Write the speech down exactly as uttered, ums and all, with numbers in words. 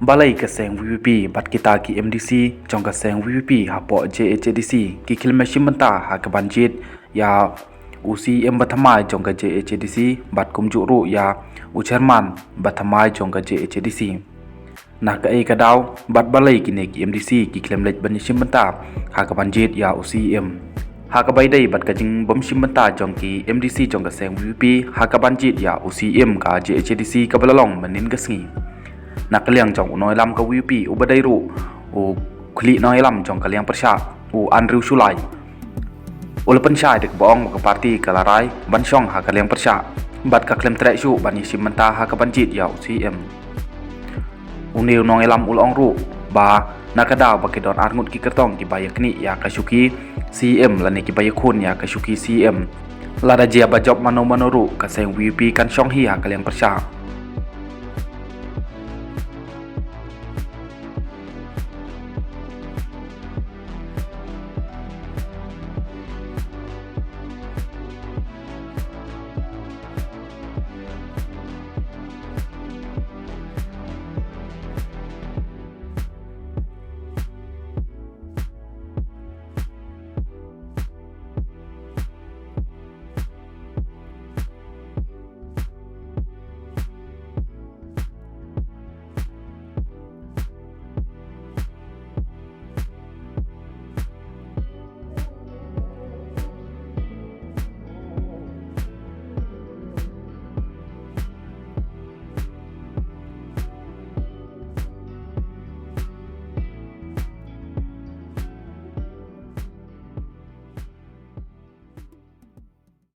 Balei ka seng VPP bad kita ki MDC jong ka seng VPP hapoh JHADC ki khlem shim bynta ha ka ban jied ïa u CEM ba thymmai jong ka JHADC bad kumjuh ruh ïa u chairman ba thymmai jong ka JHADC? Na kaei ka daw bad balei kine ki MDC ki khlem leit ban shim bynta ha ka ban jied ïa u CEM? Ha kaba ïadei bad ka jingbym shim bynta jong ki MDC jong ka seng VPP ha ka ban jied ïa u CEM ka JHADC kaba la long mynnin ka sngi, na ka liang jong u nongïalam ka VPP uba dei ruh u khlieh nongïalam jong ka liang pyrshah, u Andrew Shullai, u la pynshai da kaba ong ba ka party ka la rai ban shong ha ka liang pyrshah bad ka khlem treh shuh ban ïashim bynta ha ka ban jied ïa u CEM. Une u nongïalam u la ong ruh ba na ka daw ba ki don arngut ki kyrtong kiba ïaknieh ïa ka shuki CEM lane kiba ïakhun ïa ka shuki CEM, lada jia ba jop mano mano ruh ka seng VPP kan shong hi ha ka liang pyrshah.